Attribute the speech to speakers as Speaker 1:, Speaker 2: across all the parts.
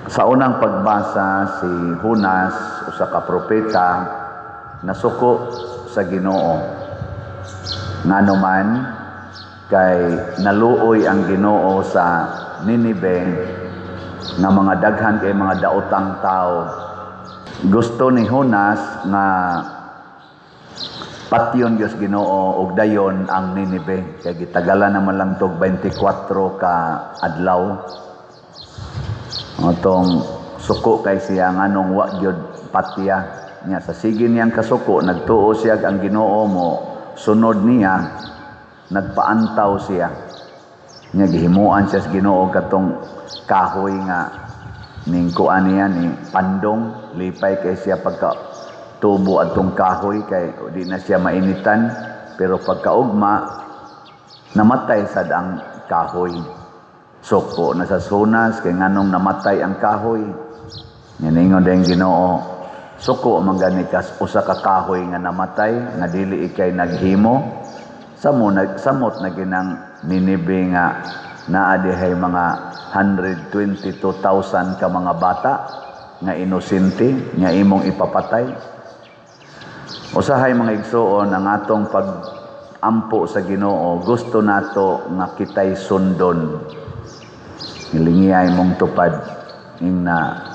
Speaker 1: Sa unang pagbasa, si Jonas, usa ka propeta, nasuko sa Ginoo. Ngano man kay naluoy ang Ginoo sa Ninibe nga mga daghan kay mga daotang tao. Gusto ni Jonas nga patyon Dios Ginoo og dayon ang Ninibe kay gitagalan naman lang tog 24 ka adlaw. Atong suko kay siya nganong wa gyud patya niya. Sa sige niyang kasuko, nagtuo siya ang Ginoo mo sunod niya, nagpaantaw siya niya. Gihimuan siya sa Ginoo katong kahoy nga ning kuan niya ni pandong. Lipay kay siya pagka tubo adtong kahoy kay di na siya mainitan, pero pagkaugma namatay sad ang kahoy. Suko na sa Jonas kay nganong namatay ang kahoy. Nga ningon din Ginoo, "Suko man gani kas usa ka kahoy nga namatay nga dili ikay naghimo. Samo nag samot na ginang Ninibe nga naa dihay mga 122,000 ka mga bata nga inosente nga imong ipapatay." Usahay, mga igsuon, ang atong pag-ampo sa Ginoo, gusto nato nga kitay sundon. Hilingiyay mong tupad ing na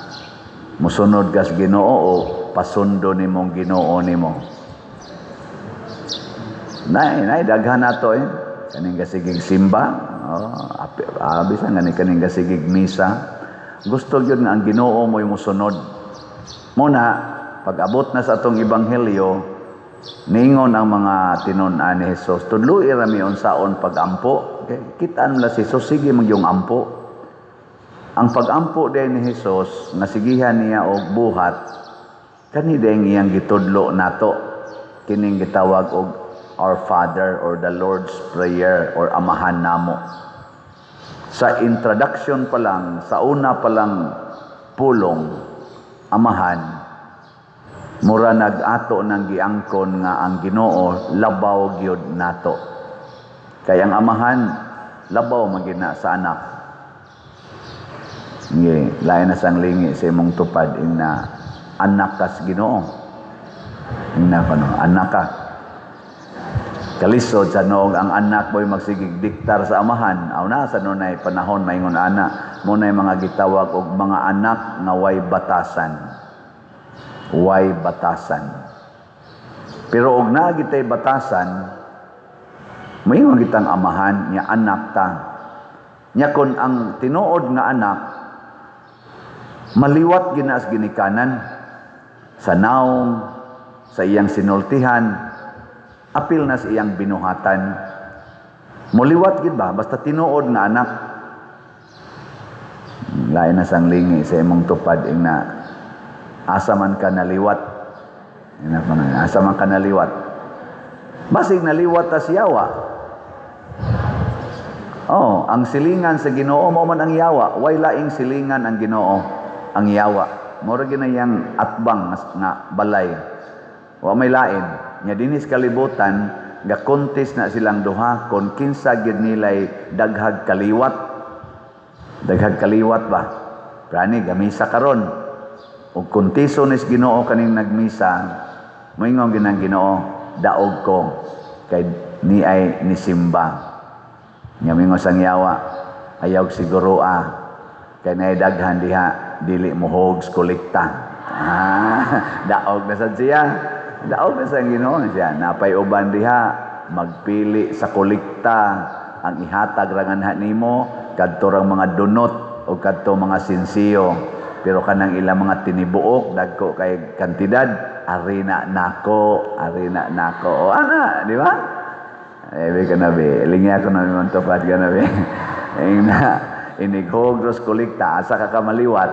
Speaker 1: musunod kas Ginoo o pasundo nimong Ginoo nimo. Nay, nay daghan nato eh. Kaning gasigig simba, oh, bisan gani kaning gasigig misa. Gusto gyud nga ang Ginoo mo'y musunod. Muna, pag abot na sa atong ebanghelyo, ningon ang mga tinun-an ni Jesus, "Tudloi ra mi unsaon pagampo." Okay? Kitaan la si Jesus, sige magyong ampo. Ang pagampo din ni Jesus, nasigihan niya og buhat, kani din iyang gitudlo nato. Kining gitawag og Our Father or the Lord's Prayer or Amahan Namo. Sa introduction pa lang, sa una pa lang pulong, Amahan, mura nag-ato ng giangkon nga ang Ginoo labaw gyud nato. Kay ang amahan labaw magina sa anak. Ngi, lain na sang lingi sa imong tupad ing na anak kas Ginoo. Ing na kano, anak ka. Kalisod sa noog ang anak mo'y magsigig diktar sa amahan. Aw na sa nunay panahon maingon ana, mo nay mga gitawag og mga anak nga way batasan. Way batasan. Pero og naa gitay batasan, moingon kitang amahan nya anak ta. Nya kon ang tinuod nga anak maliwat gina sa ginikanan sa naong, sa iyang sinultihan, apil na sa iyang binuhatan. Muliwat gid ba basta tinuod nga anak. Lain na sang lingi sa imong tupad ing na asa man ka naliwat. Ina pa na, asa man ka naliwat. Basig naliwat ta siyawa. Oh, ang silingan sa Ginoo mao man ang yawa. Way laing silingan ang Ginoo, ang yawa. Mura ginayang atbang nga balay. Wa may lain. Nya dinis kalibutan, ga contest na silang duha kon kinsa gyud nilay daghag kaliwat. Daghag kaliwat ba? Prani gamisa karon. Ug kontiso nis Ginoo kaning nagmisa, moingon ginang Ginoo, "Daog ko kay ni ay nisimba." Nya mingon sang yawa, "Ayaw siguro ah, kay naay daghan diha dili mo hogs kolekta." Ah, daog na sad siya. Daog na sa Ginoo siya. Napay uban diha magpili sa kolekta, ang ihatag ra nganha nimo kadto rang mga donot o kadto mga sinsiyo. Pero kanang ilang mga tinibuok dagko kay kantidad, arina nako, arina nako. O ana, di ba? Eh, ka na be, lingya ko na naman tupad ka na be. Ing na, inighog ros kolekta, asa ka kamaliwat.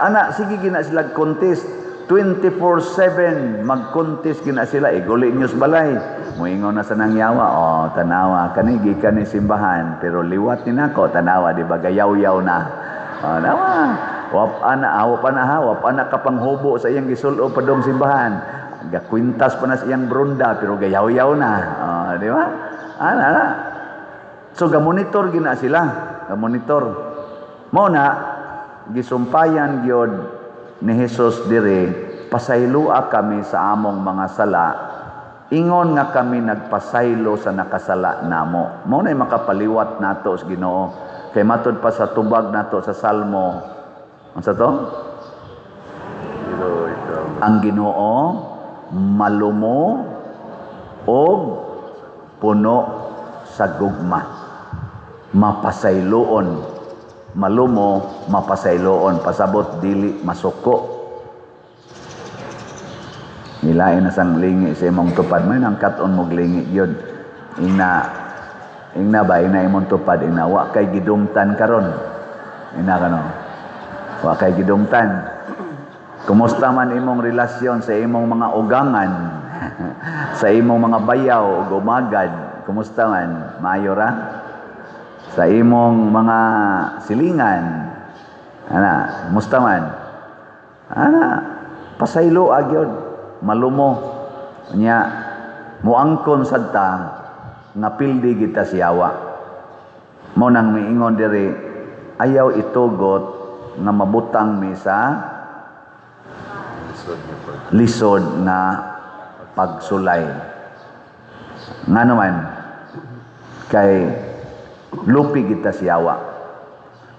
Speaker 1: Ana, sige gina sila contest. 24/7 mag-contest gina sila, iguli news balay. Moingon na sa nangyawa, "Oh, tanawa, kani gikan ni simbahan, pero liwat ni nako, tanawa, di ba, gayaw-yaw na." Oh, nawa. Wap ana, awa pa na ha, wap ana ka panghubo sa iyang gisulo padong simbahan. Gakwintas pa na sa iyang brunda, pero gayaw-yaw na. Oh, di ba? Ana, ana. So, gamonitor gina sila. Gamonitor. Mo na, Gisumpayan gyud ni Jesus diri, "Pasaylua kami sa among mga sala ingon nga kami nagpasaylo sa nakasala namo." Mao nay makapaliwat nato sa Ginoo kay matud pa sa tubag nato sa Salmo, unsa to?
Speaker 2: Ginoo, ikaw.
Speaker 1: Ang Ginoo malumo og puno sa gugma, mapasayloon, malumo, mapasayloon, pasabot dili masuko. Nilain na sang lingi sa imong tupad, may nang kat-on mo lingi yun. Ina ingna ba, ina imong tupad, ina wa kay gidumtan karon. Ina kano, wa kay gidumtan. Kumusta man imong relasyon sa imong mga ugangan, sa imong mga bayaw ug umagad? Kumusta man? Maayo ra? Sa imong mga silingan, ana, kumusta man? Ana, pasaylo agyod, malumo. Nya, muangkon sad ta nga pildi kita siyawa. Mao nang miingon diri, ayaw itugot nga mabutang mi sa
Speaker 2: Lisod niya pag
Speaker 1: lisod nga pagsulay. Nga naman, kay lupi kita siyawa.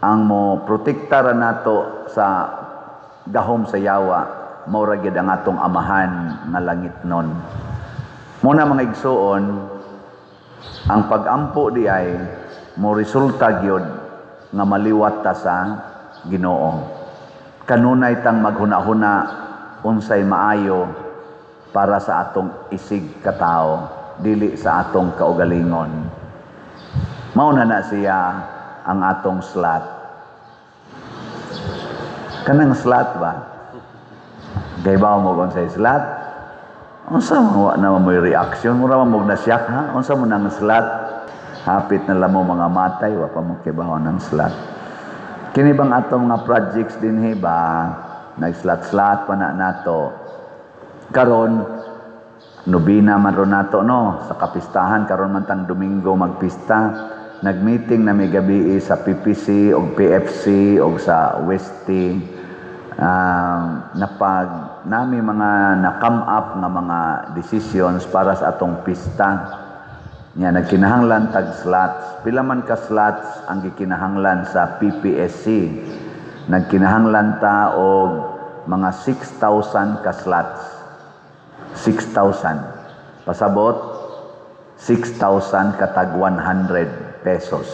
Speaker 1: Ang mo protektara nato sa gahom sa yawa, mao ra gyud ang atong Amahan nga langitnon. Muna, mga igsuon, ang pagampo di ay mo resulta gyud nga maliwat ta sa Ginoo. Kanunay tang maghuna-huna unsay maayo para sa atong isig katao, dili sa atong kaugalingon. Mao na na siya ang atong slot. Kanang slot ba? Kay ba mo kung sa slot? Unsa man, wa na mo reaction, mura man mo na siyak ha? Unsa mo nang slot? Hapit na lang mo mga matay, wa pa mo kibaw ng slot. Kini bang atong mga projects dinhi ba? Nag-slot-slot pa na nato. Karon nobina man ron nato, no, sa kapistahan. Karon man tang Domingo magpista. Nagmeeting na mi gabi sa PPC og PFC og sa Westy, napag nami mga na-come up nga mga decisions para sa atong pista. Nya nagkinahanglan tag slots. Pila man ka slots ang gikinahanglan sa PPSC? Nagkinahanglan ta og mga 6,000 ka slots. 6,000. Pasabot, 6,000 katag 100 pesos.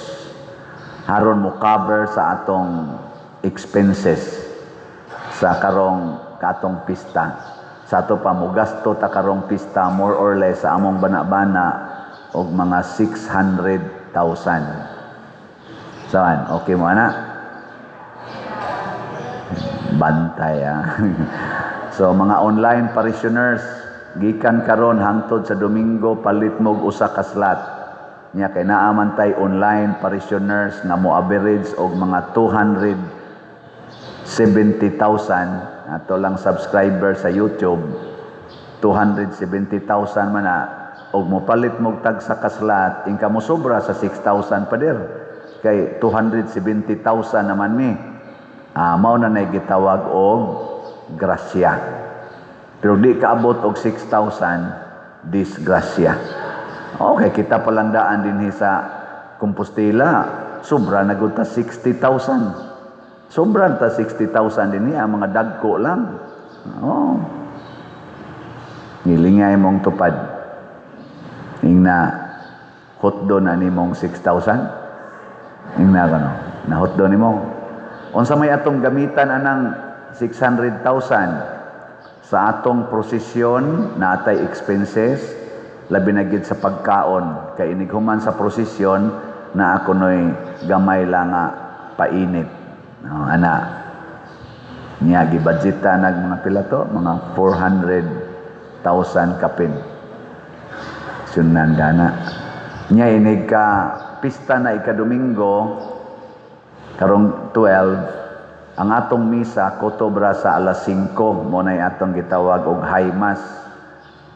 Speaker 1: Haron mo cover sa atong expenses sa karong katong pista. Sa ato pa mo gasto ta karong pista more or less sa among bana-bana og mga 600,000. Saan? Okay mo ana? Bantay ah. So mga online parishioners, gikan karon hangtod sa Domingo, palit mo og usa ka slot. Nya kay naa man tay online parishioners nga mo average og mga 270,000 ato lang subscriber sa YouTube. 270,000 man na og mopalit mo tag sa ka slot, ingka mo sobra sa 6,000, pader, kay 270,000 naman mi. Ah, mao na nay gitawag og grasya, pero di kaabot og 6,000, disgrasya. Okay, kita palandaan dinhi sa Compostela, sobra na gud ta 60,000. Sobra ta 60,000 dinhi, ang mga dagko lang. Oh. Ngilingay mong tupad. Ingna hotdo na nimong 6,000. Ingna kano, na hotdo nimo. Unsa may atong gamitan anang 600,000? Sa atong prosesyon na atay expenses, labi na gid sa pagkaon, kay inig human sa prosesyon na ako noy gamay lang nga painit. No, ana niya gibudgeta nag mga pila to, mga 400,000 kapin. Sunan gana niya, inig ka pista na ika-Domingo karong 12, ang atong misa kotobra sa alas 5. Mo nay atong gitawag og high mass,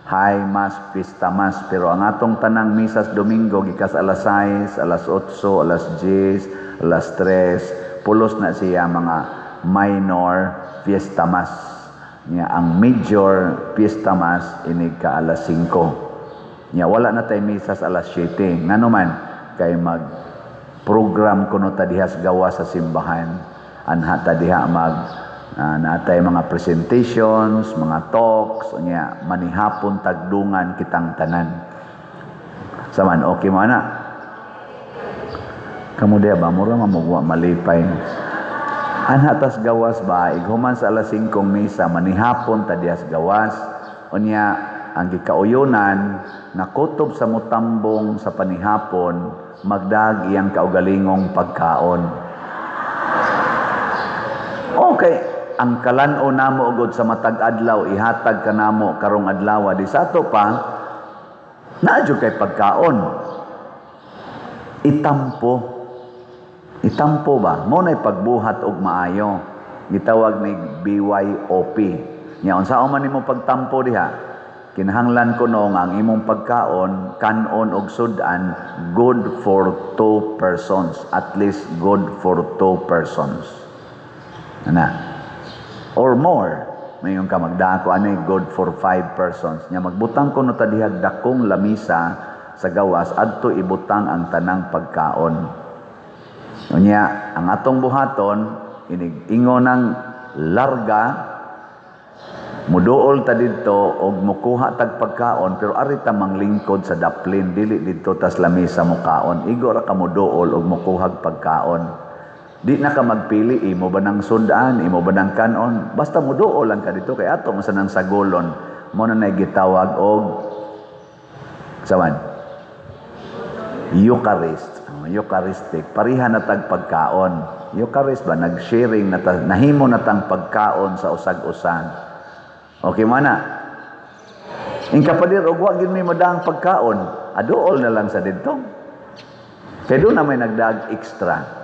Speaker 1: high mass, pista mass. Pero ang atong tanang misas Domingo gikas alas 6, alas 8, alas 10, alas 3, pulos na siya mga minor fiesta mass. Nya ang major fiesta mass inig ka alas 5. Nya wala na tay misa sa alas 7. Ngano man kay mag program kuno ta diha sa gawas sa simbahan. Anha ta diha mag natay mga presentations, mga talks, unya manihapon tagdungan kitang tanan. Saman, okay mo ana? Kamo diha ba mura mamugwa malipay. Anha tas gawas ba ighuman sa alas 5 misa, manihapon ta diha sa gawas. Unya ang gikauyonan nga kutob sa mutambong sa panihapon, magdag iyang kaugalingong pagkaon. Okay, ang kalan-o namo ugod sa matag adlaw ihatag kanamo karong adlaw, di sa ato pa naa jud kay pagkaon. Itampo. Itampo ba? Mo na'y pagbuhat og maayo. Gitawag ni BYOP. Nya unsa man nimo pagtampo diha? Kinahanglan kuno nga ang imong pagkaon, kanon og sudan, good for two persons. At least good for two persons. Ana. Or more. Mayon ka magdako ani good for five persons. Nya magbutang kuno ta diha dakong lamisa sa gawas, adto ibutang ang tanang pagkaon. Unya, ang atong buhaton, inig ingon ng larga, muduol ta didto og mukuha tag pagkaon, pero ari ta manglingkod sa daplin, dili didto tas lamisa mukaon. Igo ra ka muduol og mukuhag pagkaon. Di na ka magpili, imo ba nang sudan, imo ba nang kanon, basta muduol lang ka dito kay ato man sa nang sagolon. Mo na nay gitawag og sawan Eucharist. Oh, Eucharistic. Pariha na tag pagkaon. Eucharist ba, nag-sharing na ta, nahimo na tang pagkaon sa usag-usan. Okay man na. In kapadir og wa gid may madaang pagkaon, aduol na lang sa didto. Kay doon na may nagdaag extra.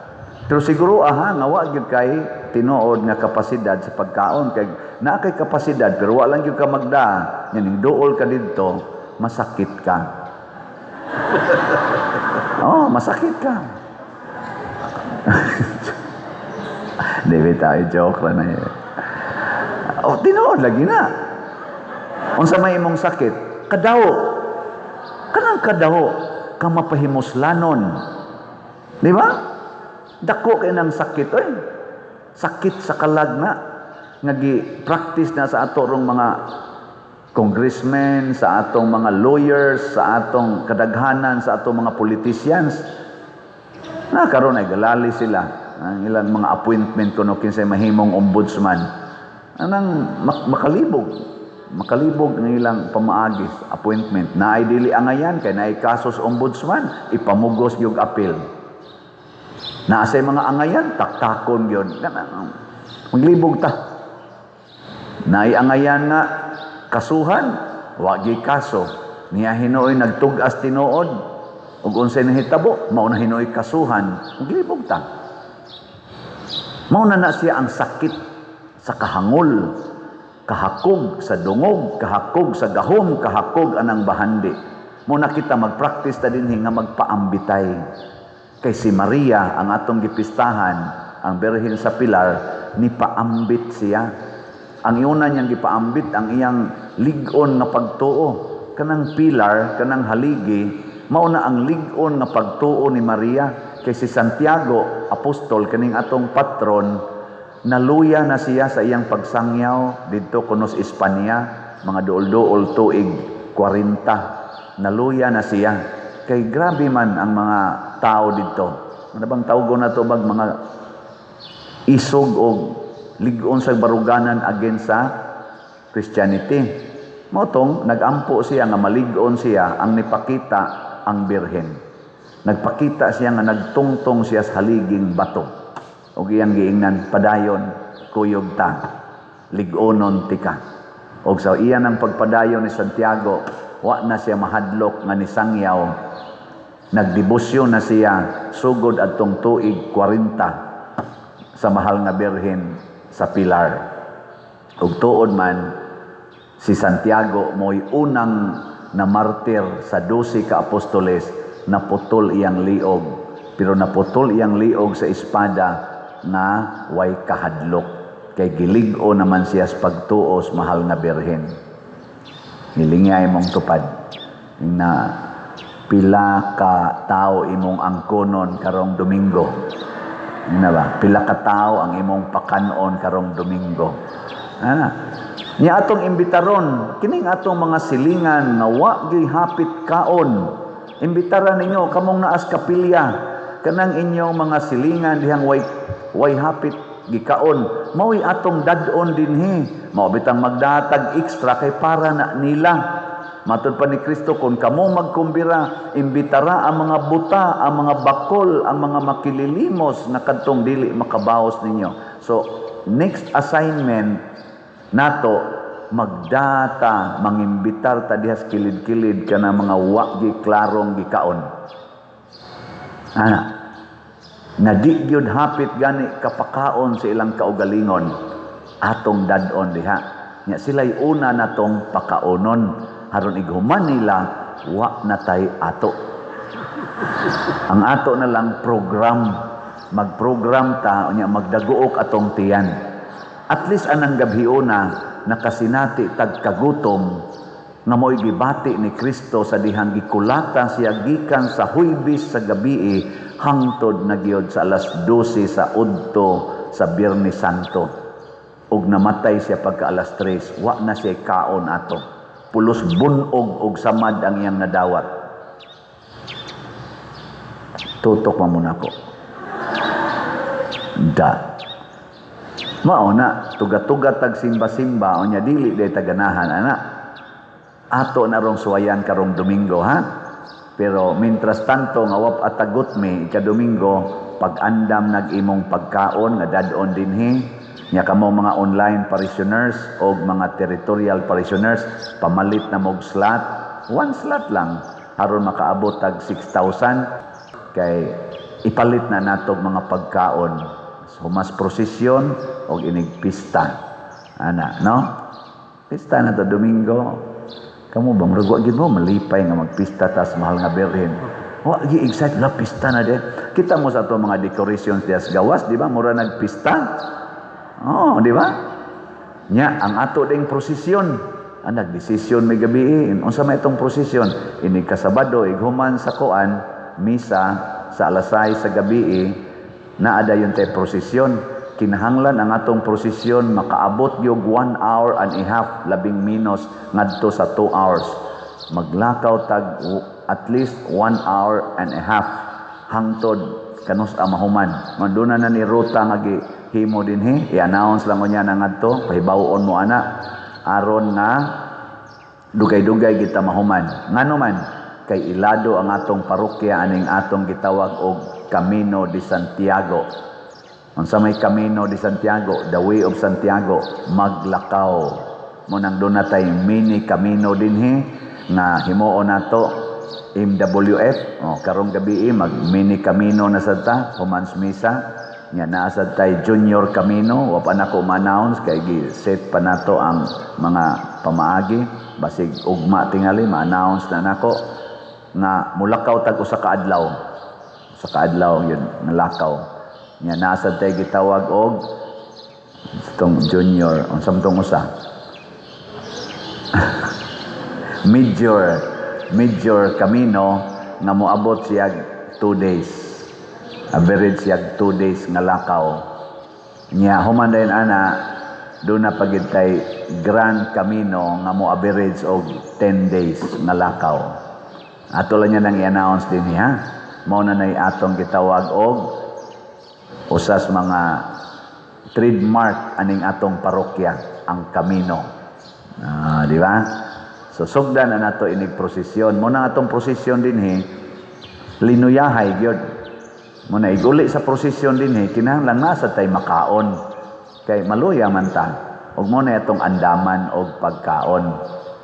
Speaker 1: Pero siguro aha nga wa gyud kay tinuod nga kapasidad sa pagkaon, kay naa kay kapasidad pero wa lang gyud ka magda. Nya ning duol ka didto, masakit ka. Oh, masakit ka. Di ba tayo, joke ra na yun. Oh, tinuod lagi na. Unsa may imong sakit? Kadawo. Kanang kadawo ka mapahimuslanon. Di ba? Dako kay nang sakit oy. Sakit sa kalag na nga gi-practice na sa ato rong mga congressmen, sa atong mga lawyers, sa atong kadaghanan, sa atong mga politicians. Na karon ay galali sila ang ilang mga appointment kuno kinsay mahimong ombudsman. Anang makalibog. Makalibog ng ilang pamaagi appointment. Naay dili angayan kay naay kasos ombudsman, ipamugos yung appeal. Naa say mga angayan, taktakon yun. Maglibog ta. Naay angayan nga kasuhan, wagi kaso. Niya hinuoy nagtug-as tinuod ug unsay nahitabo, mao na hinuoy kasuhan, maglibog ta. Mao na na siya ang sakit sa kahangol, kahakog sa dungog, kahakog sa gahom, kahakog anang bahandi. Mao na kita magpractice ta dinhi nga magpaambitay. Kay si Maria ang atong gipistahan, ang Birhen sa Pilar, ni paambit siya. Ang iuna niyang gipaambit ang iyang lig-on nga pagtuo. Kanang pilar, kanang haligi, mao na ang lig-on nga pagtuo ni Maria. Kay si Santiago, apostol, kaning atong patron, naluya na siya sa iyang pagsangyaw didto kuno sa Espanya, mga duol-duol tuig 40. Naluya na siya. Kay grabe man ang mga tao didto. Ano bang tawgon na to bag mga isog o lig-on sa baruganan against sa Christianity. Mao tong nagampo siya nga malig-on siya ang nipakita ang Birhen. Nagpakita siya nga nagtungtong siya sa haliging bato. Og iyang giingnan, "Padayon, kuyog ta, lig-onon tika." Og sa iyan ang pagpadayon ni Santiago, wa na siya mahadlok nga nisangyaw. Nagdebosyon na siya sugod adtong tuig 40 sa mahal nga Birhen sa Pilar. Ug tuod man si Santiago mo'y unang na martir sa 12 ka apostoles, naputol iyang liog. Pero naputol iyang liog sa espada, nga way kahadlok kay gilig-o naman siya sa pagtuo sa mahal nga Birhen. Hilingya imong tupad na pila ka tao imong angkonon karong Domingo. Ano ba? Pila ka tao ang imong pakanon karong Domingo. Ana. Nya atong imbitaron kining atong mga silingan nga wa gyud hapit kaon. Imbitara ninyo kamong naas kapilya, kanang inyong mga silingan dihang way hapit gikaon, mao'y atong dad-on dinhi. Mao bitang magdatag extra kay para na nila. Matud pa ni Kristo, kung kamo magkumbira, imbitara ang mga buta, ang mga bakol, ang mga makililimos na kadtong dili makabaos ninyo. So, next assignment nato, magdata, mangimbitar ta dihas kilid-kilid kana mga wa gi klarong gikaon. Ana, na di gyud hapit gani kapakaon sa ilang kaugalingon, atong dad-on diha. Nya sila'y una natong pakaonon aron ighuman nila wa na tay ato. Ang ato na lang program, magprogram ta unya magdaguok atong tiyan. At least anang gabhiona nakasinati tag kagutom nga mo'y gibati ni Kristo sa dihang gikulata siya gikan sa Huybis sa gabii hangtod na giyod sa alas 12 sa udto sa Biyernes Santo. Ug namatay siya pagka alas 3, wa na siya kaon ato. Pulos bunog og samad ang iyang nadawat. Tutok man muna ko. Da. Mao na, tuga-tuga tag simba-simba, unya dili day taganahan ana. Ato na rong suwayan karong Domingo, ha? Pero mientras tanto nga wa atagot mi ika-Domingo, pag-andam nag imong pagkaon nga dad-on dinhi. Nya kamo mga online parishioners o mga territorial parishioners, pamalit na mog slot, one slot lang aron makaabot tag 6,000 kay ipalit na nato mga pagkaon. So, mas prosesyon og inig pista. Ana, no? Pista na to Domingo. Kamo bang murag wa gid mo malipay nga magpista tas mahal nga Birhen? Wa gi excited la pista na de. Kita mo sa ato mga decorations dias gawas, di ba? Mura nagpista. Oh, di ba? Nya ang ato ding prosesyon. Ang nagdesisyon may gabi, unsa may itong prosesyon? Inig kasabado ighuman sa kuan misa sa alas 6 sa gabi, naa dayon tay prosesyon. Kinahanglan ang atong prosesyon makaabot yung 1 hour and a half, labing minus ngadto sa 2 hours. Maglakaw tag at least 1 hour and a half hangtod kanus-a mahuman. Manduna na ni ruta nga gihimo dinhi, i-announce lang unya na ngadto, pahibaw-on mo ana aron nga dugay-dugay kita mahuman. Ngano man kay ilado ang atong parokya aning atong gitawag og Camino de Santiago. Unsa may Camino de Santiago? The Way of Santiago, maglakaw. Mo nang doon na tay mini camino dinhi nga himuon nato MWF. Oh, karong gabi mag mini camino na sad ta human sa misa. Nya naa sad tay junior camino, wa pa nako ma-announce kay gi-set pa nato ang mga pamaagi. Basig ugma tingali ma-announce na nako nga mulakaw tag usa ka adlaw. Usa ka adlaw yun nalakaw. Nya naa sad tay gitawag og itong junior, unsa man tong usa? Major camino nga moabot siya 2 days. Average siya 2 days nga lakaw. Nya human dayon ana, doon na pagid kay Grand Camino nga mo average og 10 days nga lakaw. Ato lang niya nang i-announce din ha. Mao na nay atong gitawag og usas mga trademark aning atong parokya, ang Camino. Ah, di ba? So sugdan na nato inig prosesyon. Mo na atong prosesyon dinhi linuyahay gyud. Mo na iguli sa prosesyon dinhi kinahanglan nasa tay makaon. Kay maluya man ta. Ug mo na atong andaman og pagkaon.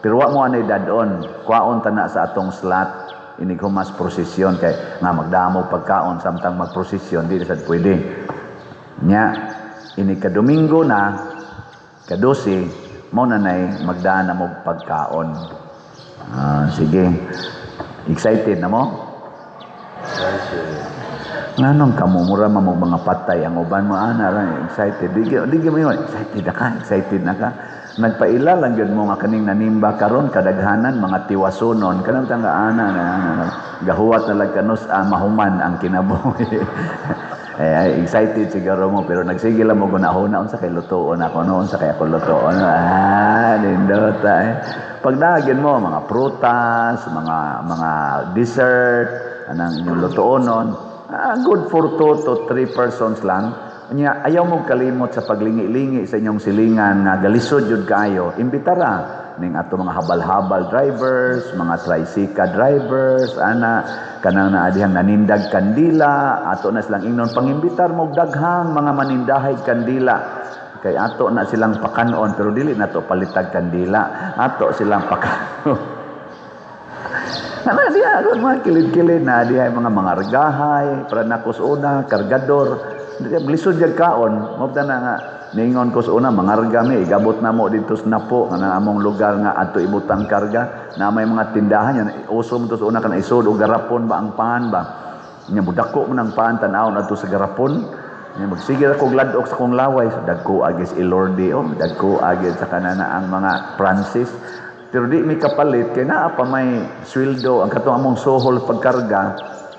Speaker 1: Pero wa mo anay dad-on, kwaon ta na sa atong slot inig humas prosesyon kay nga magdamo pagkaon samtang magprosesyon, di sad pwede. Nya inig ka Domingo na kadosi, mo na nay magdaan na mo pagkaon. Ah, sige. Excited na mo? Nganong kamo mura man mo mga patay ang uban mo ana ra, excited. Di mo yun, excited na ka, excited na ka. Nagpaila lang gyud mo nga kaning nanimba karon kadaghanan mga tiwasunon kanang tanga ana na ana na. Gahuwat na lang kanus mahuman ang kinabuhi. Eh, excited siguro mo, pero nagsige lang mo gunahuna, unsa kay lutuon ako no, unsa kay ako lutuon. Ah, nindota eh. Pag dagin mo mga prutas, mga dessert, anang inyong lutuonon, good for two to three persons lang. Nya ayaw mo kalimot sa paglingi-lingi sa inyong silingan nga galisod jud kaayo. Imbitara ning ato mga habal-habal drivers, mga tricycle drivers, ana kanang naa dihang nanindag kandila, ato na silang ingnon pangimbitar mo daghang mga manindahay kandila kay ato na silang pakanon, pero dili na to palitag kandila, ato silang pakanon. Ana diha aron mga kilid-kilid na diha mga argahay para nako sa una kargador. Diha lisod gyud kaon mo na nga ningon ko sa una mangarga mi, igabot na mo didto sa Napo nga na among lugar nga adto ibutang karga na may mga tindahan yan. Uso mo to sa una kana isod og garapon ba ang pan ba nya, mudako mo ng pan, tan-awon adto sa garapon nya, magsige ra kog ladok sa kong laway. So, dagko agis Ilordi, oh, dagko agis sa kanana ang mga Francis, pero di mi kapalit kay naa pa may sweldo ang katong among suhol pagkarga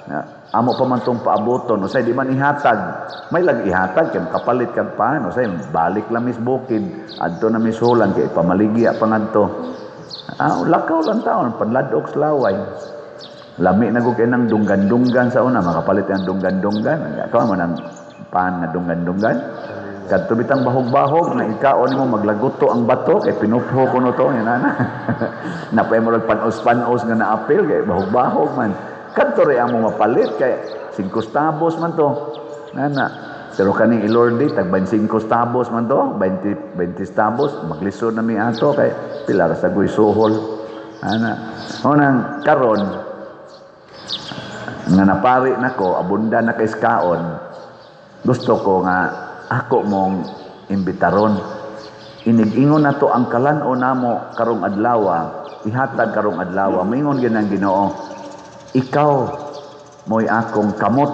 Speaker 1: na amo pa man tong paaboton. Usay di man ihatag, may lag ihatag kay makapalit kag pan. Usay balik lang mis bukid adto na misulan kay pamaligya pa ngadto. Lakaw lang taon panladok sa laway. Lami na gud kay nang dunggan-dunggan sa una, makapalit ang dunggan-dunggan. Kawa mo nang pan nga dunggan-dunggan, kadto bitang bahog-bahog na ikaon nimo maglaguto ang bato kay pinupho kuno to yan ana. Napay mo panos-panos nga naapil kay bahog-bahog man. Kadto ray amo mapalit kay 5 tabos man to. Nana. Pero kaning Ilordi tag 25 tabos man to, 20 20 tabos, maglisod na mi ato kay pila ra sa guy suhol. Ana. O nang karon nga napari nako, abunda na kay kaon. Gusto ko nga ako mong imbitaron. Inig-ingon na to ang kalan-o namo karong adlaw, ihatag karong adlaw. Moingon gyud ang Ginoo, ikaw mo'y akong kamot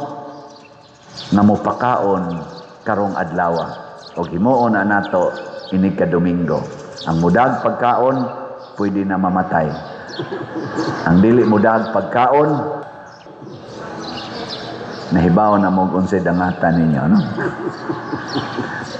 Speaker 1: nga mopakaon karong adlaw. Og himuon na nato inig ka Domingo. Ang mudag pagkaon pwede na mamatay. Ang dili mudag pagkaon, nahibaw na mo unsay dangatan ninyo, no?